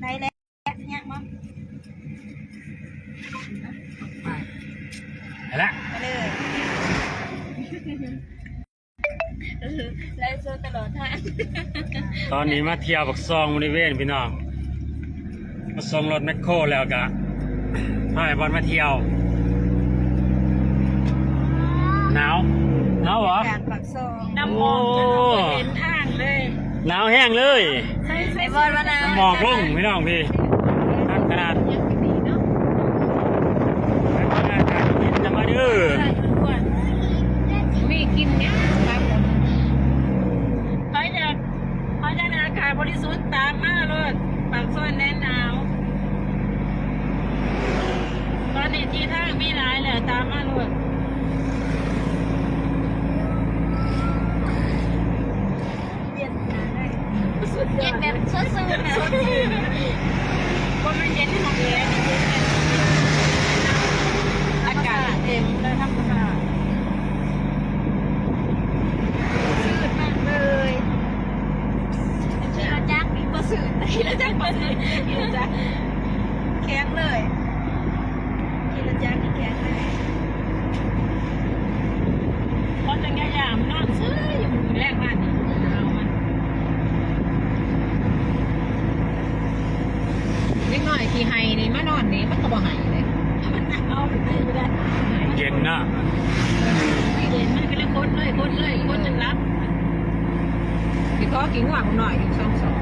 ໄດ້ແລ້ວ ຍາກບໍ່? ໄປລະ ໄປເລີຍ ເອີ ໄລຟ໌ສົດຕະຫຼອດທາງ. ຕອນນີ້ມາທ່ຽວປາກຊ່ອງບໍລິເວນພີ່ນ້ອງ ມາສົ່ງລົດແມັກໂຄແລ້ວກະພາໄອ້ບອນມາທ່ຽວ. ໜາວ ໜາວຫວາ? ການປາກຊ່ອງ ນ້ຳໝອກ ໂອ້ ຈົນເຮົາບໍ່ເຫັນທາງເລີຍ ໜາວແຮງເລີຍ. ໄອ້ບອນວ່າໜາວ ໝອກລົງພີ່ນ້ອງພີ່ ຄັກຂະໜາດ. ມີກິນຫຍັງ? ໃຜຢາກ ເຮົາຢາກໄດ້ອາກາດບໍລິສຸດ ຕາມມາໂລດ ປາກຊ່ອງແດນໜາວ. ຕອນນີ້ທີ່ທາງມີຫຼາຍແລ້ວ ຕາມມາໂລດ. ເຢັນແບບສົດຊື່ນນະ ສົດຊື່ນ ບໍ່ແມ່ນເຢັນຫ້ອງແອ ອາກາດເຕັມເລີຍ ທຳມະຊາດ. ຊື່ນມາກເລີຍ. ຂີ່ລົດຈັກນີ້ບໍ່ຊື່ນ ຂີ່ລົດຈັກບໍ່ຊື່ນ ຂີ່ລົດຈັກແຂງເລີຍ ຂີ່ລົດຈັກນີ້ແຂງເລີຍ. ເພາະຈັ່ງຍາມນອນຊື່ຢູ່ມື້ແລກມານີ້ ເດັກນ້ອຍຂີ້ໄຫ້ນີ້ ມານອນນີ້ມັນກໍບໍ່ໄຫ້ເດ້ ມັນໜາວ ເຢັນນະ ເຢັນ ມັນກໍເລີຍກົດເລີຍ ກົດເລີຍ ກົດຈົນຫຼັບ. ໄປຂໍຂີ້ງົວບັກນ້ອຍຢູ່ຊ່ອງສອງ